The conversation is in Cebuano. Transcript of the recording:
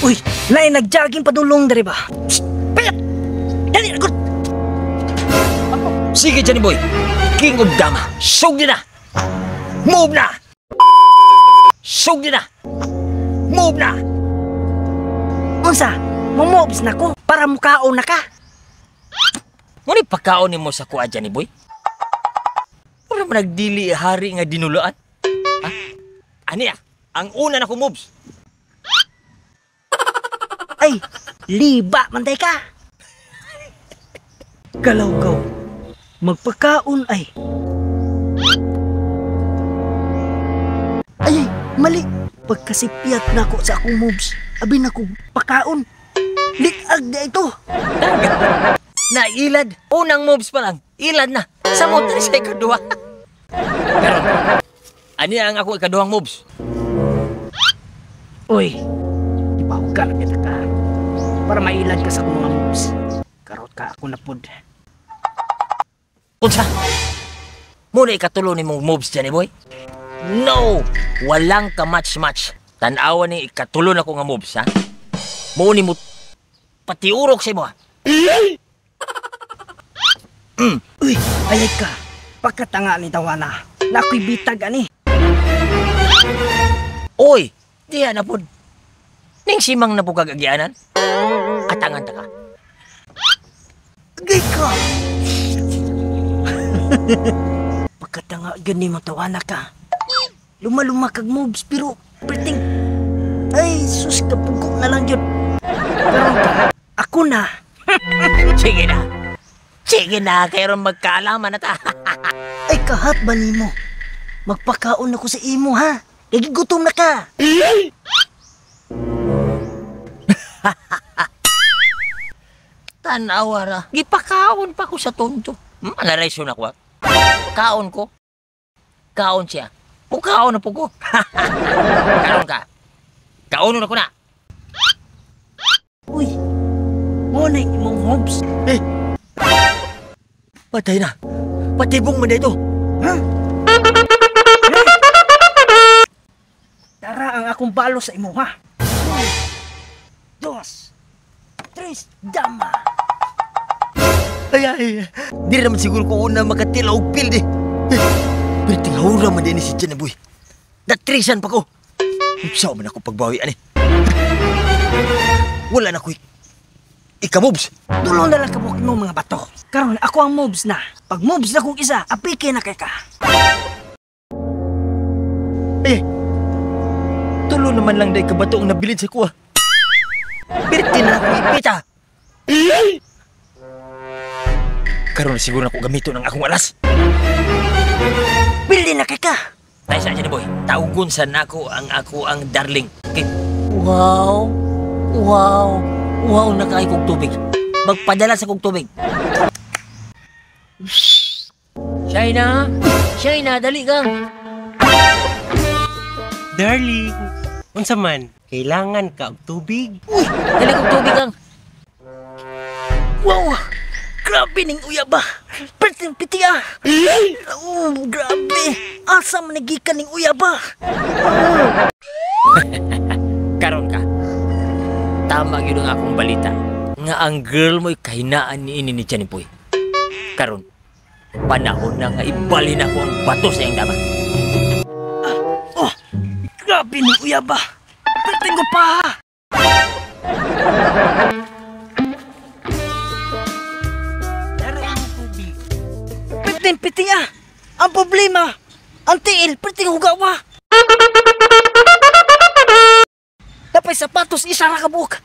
Uy, lain nagjogging padulong diri ba? Psst, payat! Dali, good! Sige, Johnny Boy. King of Dama. Sugdi na! Move na! Sugdi na! Move na! Unsa? Mo-moves na ko para mukaon na ka. Ngunit pagkaon nimo sa kuha, Johnny Boy? Wala man nagdili hari nga dinulaan. Ha? Ani ah, ang una na ko moves. Ay, liba man day ka. Galaw-gaw. Magpakaon ay. Ay, mali. Pagkasipyat na ko sa akong moves, abi na ko pakaon. Likag na ito. Nailad. Unang moves pa lang. Ilad na. Samot na sa ikaduha. Pero, ani ang ako ikaduhang moves? Uy, ipahuga lang kita ka. Para mailad ka sa akong mga moves. Karot ka ako na pod. Unsa? Muna ikatulo ni mong moves dyan, boy? No! Walang ka-match-match. Tanawa ni ikatulo na ko nga moves, ha? Muna mo patiurok sa imo, ha? Uy, ayay ka. Pagkatanga ni Tawana. Na ako'y bitag, ani. Uy, diya na pod. Ning simang na po kagagyanan? Atangan ta ka. Agay ka! Pagkatanga gani mo tawana ka. Lumaluma kag moves pero perting ay sus kapugo na lang yun. Pero ka, ako na. Sige na. Sige na, kayo ron magkaalaman na ta. Ay kahat ba nimo? Magpakaon ako sa imo ha. Nagigutom na ka. Tanawa ra. Gipakaon pa ko sa tonto. Analayso na ko. Kaon ko. Kaon siya. Pukaon na po ko. Kaon ka. Kaonon ako na. Uy, mo na imong moves. Eh, patay na. Patibong man ito. Ha? Tara ang akong balo sa imo, ha? 1, 2, 3, dama. Ay, ay. Di naman siguro ko una makatila og pildi. Pero tingahura man din si Johnny Boy. Natrisan pa ko. Sao man ako pagbawi, ani. Wala na ko ika-moves. Tulong na lang kabuk mo mga bato. Karon ako ang moves na. Pag moves na kong isa, apike na kay ka. Eh, tulo naman lang day kabato ang nabilin sa kuha. Pirti na ako ipita. Karon na siguro na ako gamito ng akong alas. Pili na kay ka. Tayo sa Johnny Boy, tawgon sa nako ang ako ang darling. Okay. Wow, wow, wow na kaay kog tubig. Magpadala sa kog tubig. Shaina, Shaina, dali ka. Darling, unsa man, kailangan ka og tubig? Uy, dali kog tubig kang. Wow, grabe ning uyaba. Perting piti ah. Oh, grabe. Asa man nagikan ning uyaba? Karon ka. Tama gyud ang akong balita nga ang girl mo'y kahinaan niini ni Johnny Boy. Karon, panahon na nga ibalhin ako ang bato sa iyang dama. Oh, grabe ning uyaba. Perting ko pa. Perting piti ah. Ang problema, ang tiil, perting hugawa. Napay sapatos, isa ra ka buok.